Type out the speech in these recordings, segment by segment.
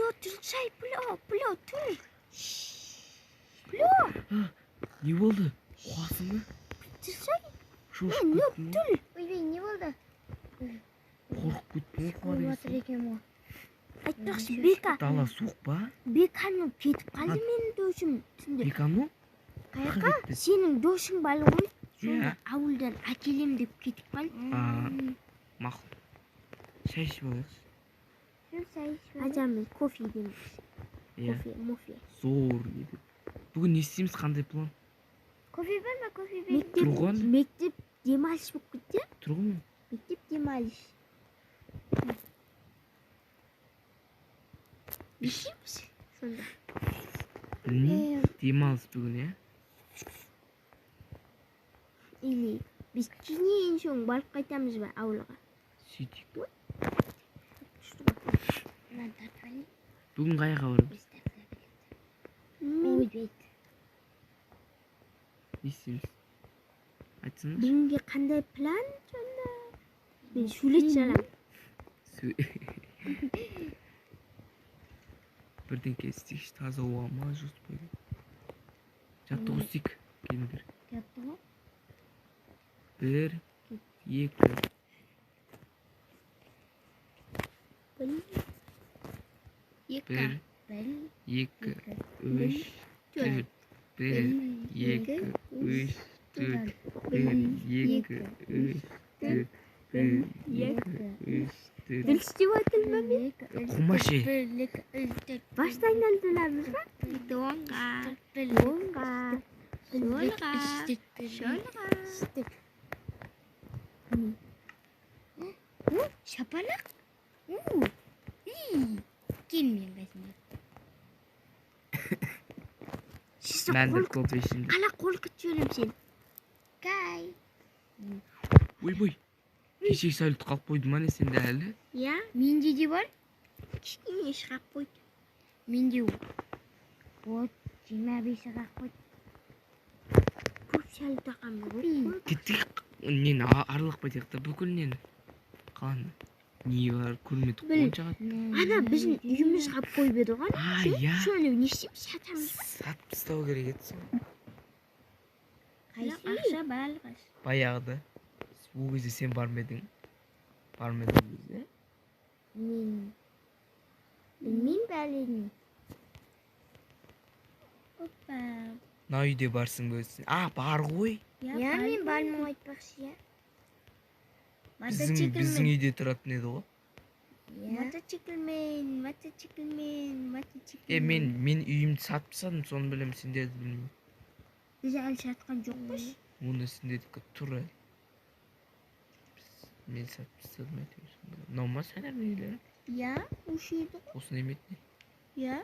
Пүлө тұрсай, пүлө, пүлө, тұр. Пүлө. Не болды? Қуасың ба? Тұрсай. Шошып кеттің ғой. Ойбай, не болды? Қорқып кеттің ғой, қуа Жатыр дегенсің. екен ғой. Айтпақшы, Бека. Дала суық па? Беканың кетіп қалды менің досым түнде. Бекану? Қаяққа? Кетті. Сенің досың бар ғой. Сонда Иә. ауылдан әкелем деп кетіп қалды. Мақұл. Шай ішіп алайықшы. Аза мен кофе дейміз. Иә. Кофе, мофе. Зор еді. Бүгін не істейміз, қандай план? Кофе бар ма? Кофе бер. Мектеп, Тұрған? мектеп демалыс болып кетті. Тұр ғой мен. Мектеп демалыс. Не істейміз сонда? Білмеймін. Демалыс бүгін, иә? Или біз кейіннен соң барып қайтамыз ба ауылға? Сөйтейік. Күшті ғой. Мынаны тартып алайын. Бүгін қаяққа барамыз? Біз тартыла береді. Мен Ойбай. Не істейміз? Айтсаңдаршы. бүгінге қандай план сонда? Мен сурет саламын. Бірдеңке істейікші, таза ауа ма, жоспар. Жаттығу істейік, келіңдер. Жаттығу? 1, 2. 1, 2. 1, 1, 2, 2, 3, 4. 1, 2, 3, 4. 1, 2, 3, 4. 1, 2, 3, 4. Дұрыс деп жатырмын ба мен? Қумашы. 1, 2, 3, 4. Басты айналдырамыз ба? Оңға. Оңға. Солға. Солға. Шапалақ. Кел мен қасыма. Сізді Мен де қол кофе ішейін. Қала қорқытып жіберемін сені. Кай. Ойбой. Кешегі салют қалып қойды ма не сенде әлі? Иә, Менде де бар. кішкене шығып қойды. Менде вот 25 қалып қойды. Көп салют алғанмын ғой. Кеттік. Нені аралап қайтайық та бүкіл нені. Қаланы. Не бар көрмедік Біл. онша қатты. Ана біздің үйіміз қалып қойып еді ғой. А, иә. Соны не істейміз, сатамыз ба? Сатып тастау керек еді соны. Қайсы үй? Ақша барлығы. Баяғыда. Ол кезде сен бар ма едің? Бар ма едің ол кезде? Мен білмеймін бәлені. Опа. Мына үйде барсың ба өзің? А, бар ғой. Я мен бармын айтпақшы, я. Біздің үйде тұратын еді ғой. Иә. Мотоциклмен, мотоциклмен, мотоциклмен. Е, мен үйімді сатып тастадым, соны білемін, сендерді білмеймін. Біз әлі сатқан жоқпыз. Оны сендердікі тұр әлі. Мен сатып тастадым әйтеуір. Мынау ма сендердің үйлері? Иә, осы еді ғой. Осы неме еді? Иә.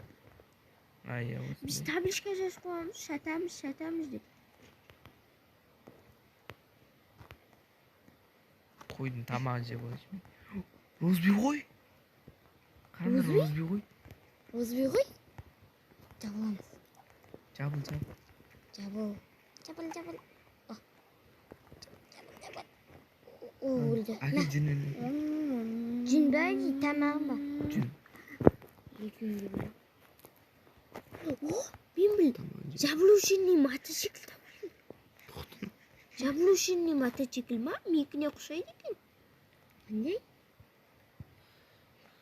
А, иә, осы. Біз табличка жазып қойғанбыз, сатамыз, сатамыз деп. Қойдың тамағын жеп алайыншы. Розби ғой. Қараңдар, Розби? розби ғой. Розби ғой. Жабыламыз. Жабыл, жабыл. Жабыл. Жабыл, жабыл. О. Жабыл, жабыл. О, өлді. Әке жүнін. Жүн бе, тамағы ба? Жүн. Екеуін де білемін. О, мен білдім. Тамағын жеп. Жабылушный мотоцикл табылды. Жабылушный мотоцикл ма? Менікіне ұқсайды екен. Қандай?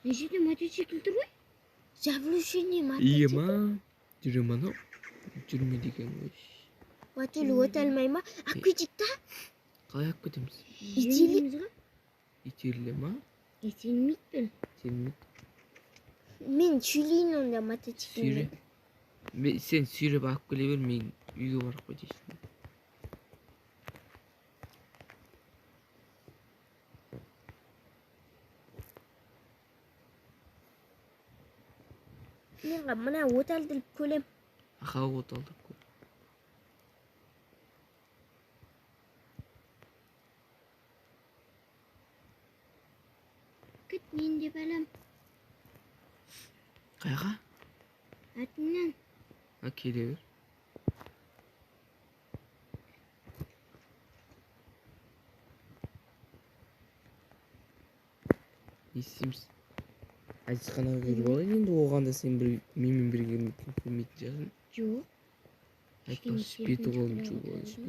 Мына жерде мотоцикл тұр ғой. Жабылушный Ие мотоцикл. ма? Жүре ма анау? Жүрмейді екен ғой. Мотор өте алмай ма? Алып кетейік та. Қалай алып кетеміз? Итеріліп. Жөніміз ғой. Итеріле ма? Итерілмейді бе? Итерілмейді. Мен сүйрейін онда Сүйре. мотоциклмен. Сен сүйреп алып келе бер, мен үйге барып қайтайын. Мен мына от алдырып көлем. Аха, от алдырып көл. Күт, мен де барам. Қаяға? Артыңнан. А, келе бер. Не істейміз? Әзизханаға көріп алайын енді, оған да сен бір менімен бірге келмейтін шығарсың. Жоқ. Айтпақшы, беті қолын жуып алайыншы.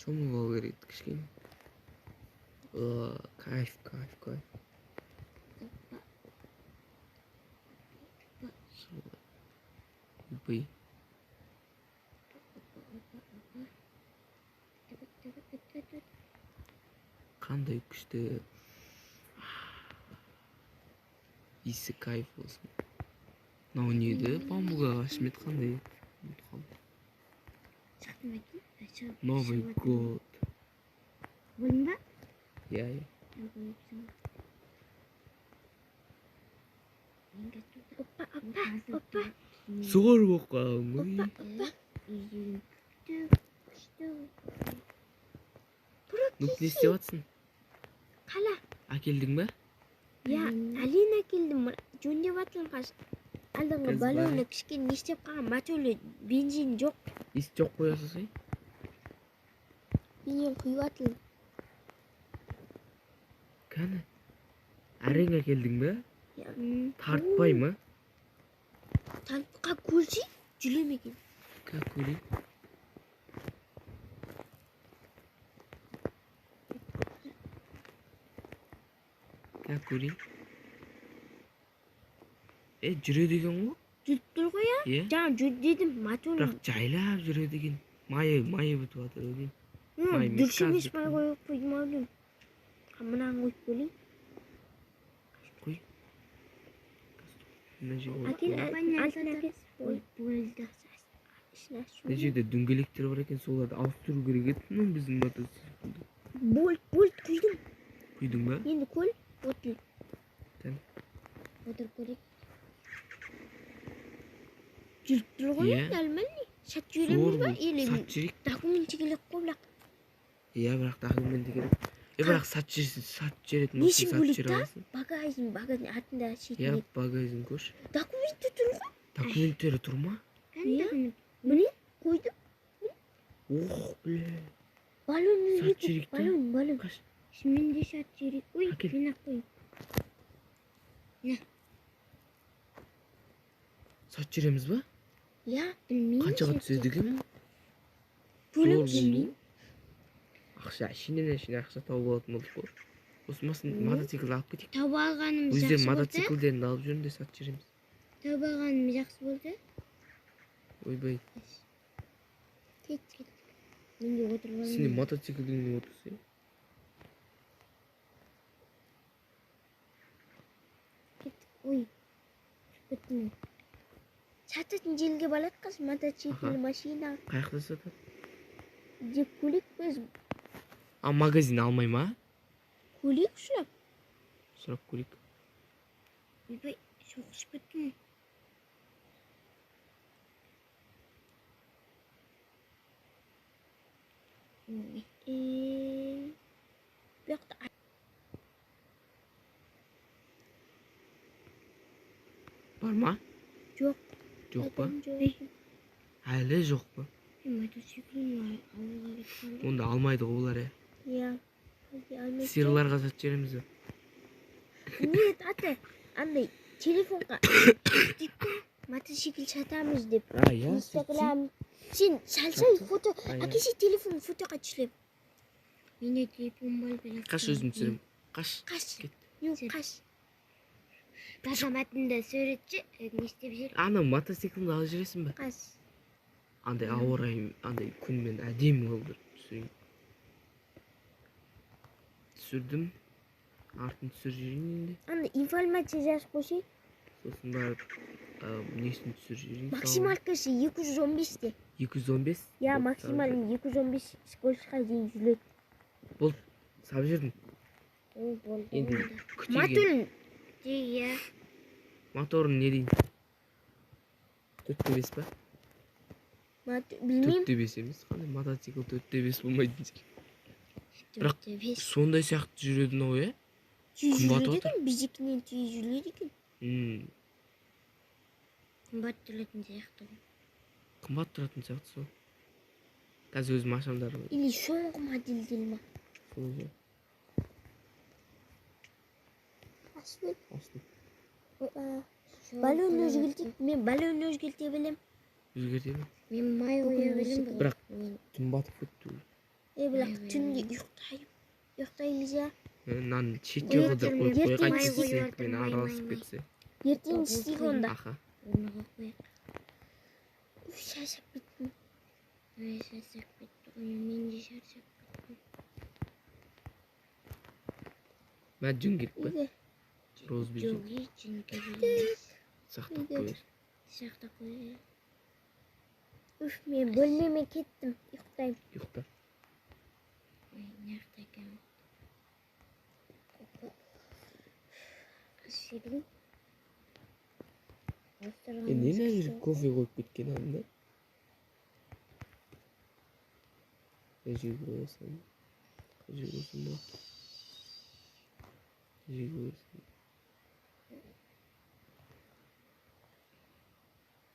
Шомылып алу керек еді кішкене. Кайф, кайф, кайф. Ойбай. Қандай күшті. Иісі кайф болсын. Мынау не еді? Бамбук ағашы ма еді, қандай еді? Ұмытып қалдым. Новый год. Болдың ба? Иә, иә. Опа, опа, опа. Зор болып қалған ғой. Опа, опа. Күшті. Ну, не істеп жатсың? Қала. Әкелдің ба? Иә, әлен әкелдім. Жөндеп жатырмын қазір. Алдыңғы Қазір баллоны бар. кішкене не істеп қалған, моторы бензин жоқ. Иіс жоқ қоя салсай. Бензин құйып жатырмын. Кәні? Әрең әкелдің бе? Иә. Тартпай ма? Тартқа көрсей, жүре ме екен? Кә, көрейін. Кә, көрейін. Жүреді екен ғой? Жүріп тұр ғой, иә? Иә. Жаңа жүр дедім, моторы. Бірақ жайлап жүреді екен. Майы бітіп жатыр ау деймін. Май емес, Дұрыс емес қазір май қойып қойдым ау деймін. Мынаны қойып көрейін. Қой. Мына жерге қойып Әкел, қояйын. алтын әкел. Ой, болды. Ішін ашып. Мына жерде дөңгелектер бар екен, соларды ауыстыру керек еді. Мынау біздің мотоциклді. Болт, болт құйдым. Құйдың ба? Енді көл, отын. Отырып көрейік. Жүріп тұр ғой, Иә. нормальный. Сатып Зор жібереміз ба? бұл. Или Сатып жіберейік. документі керек қой бірақ. Иә, бірақ документі керек. Бірақ сатып жіберсең, сатып жіберетін Не болсаң, үшін сатып бөлек жібере та? аласың. Багажын, багажын артында Иә, шетінде. багажын көрші. Документі тұр ғой. Документтері тұр ма? Кәне Иә. документ? Міне, қойдым. Ох, бля. Баллон Сатып жіберейік та. Баллон, баллон. Қаш. Шынымен де сатып жіберейік. Ой, Әкел. мен ақ қояйын. Сатып жібереміз ба? Иә, Білмеймін. Қаншаға түседі екен бұл? Төлем Зор болды. Ақша, әшейінен әшейін ақша тауып алатын болдық қой. Осы мотоциклді алып кетейік. Тауып алғанымыз Өздері жақсы болды. мотоциклдерін алып жүріңдер, сатып жібереміз. Тауып алғанымыз жақсы болды. Ойбай. Кет, кет. Мен де отырып алайын. Сен де мотоциклдің не отырсың? Кеттік. Ой. Түсіп кеттім мен. Сататын жерге барады қазір мотоцикл, Аха. машина Қай жақта сатады? деп көлік біз А, магазин алмай ма? Көлік сұрап. Сұрап көрейік. Ойбай, соғысып кеттім. Ой. Бұл жақта Бар ма? Жоқ. Жоқ па? Жоқ. Әлі жоқ па? Мотоциклім ауылға кетіп қалды. Онда алмайды ғой олар, иә? Иә. Әлде алмайды. Сиырларға сатып жібереміз бе? Нет, ата, андай телефонға мотоцикл сатамыз деп. А, иә, Инстаграм. Сен салсай фото, А, иә. әкесі телефон фотоға түсірем. Менде телефон бар бірақ. Қаш, өзім түсіремін. Қаш. Қаш. Кет. Yok, қаш. Азаматында суретші не істеп жүр? Ана мотоциклді алып жүресің бе? Қаш. Андай ауа райы, андай күнмен әдемі қылдырып түсірейін. Түсірдім. Артын түсіріп жіберейін енді. Андай информация жазып қойсай. Сосын барып, несін түсіріп жіберейін. Максималкасы 215-те. 215? Я Болды, максимальный 215 скоростьқа дейін жүреді. Болды, салып жібердім. О, болды. Енді күтейік. Моторын Иә. Моторын не дейін? 4-5 па? Білмеймін. 4-5 емес, қандай мотоцикл 4-5 болмайтын шығар. Бірақ 4-5. сондай сияқты жүреді мынау, иә? Тез Қымбат жүреді отыр. екен, біздікінен тез жүреді екен. Қымбат тұратын сияқты ғой. Қымбат тұратын сияқты сол. Қазір өзім ашамын да. Или соңғы модельдер ма? Сол же. Ашып бер. Аштым. Баллон өзгертейік. Мен баллон өзгерте білем. Өзгерте ме? Мен май қоя білемін ғой. Бірақ Мен түн батып кетті уже. Е, бірақ түнде ұйықтаймын. Ұйықтаймыз иә. Мынаны шетке қылдырып қойып ертең қояйық, май әйтпесе қойып сенікімен жатыр, май, араласып май, май. кетсе. Ертең істейік онда. Аха. Орнына қояйық. Уф, шаршап кеттім. Ой, шаршап кетті ғой. Мен де шаршап кеттім. Мә, жүн керек пе? Үйге. Розовый жүн. Жоқ, ей, жүн керек емес. Сақтап Үйге. қояйық. Сақтап қояйық. Уф, мен бөлмеме кеттім. Ұйықтаймын. Ұйықта. Ой, мына жақта екен. Жіберейін. Е, не мына жерге кофе қойып кеткен анда? Қай жерге қоясың? Қай жерге қойсам болады? Қай жерге қоясың?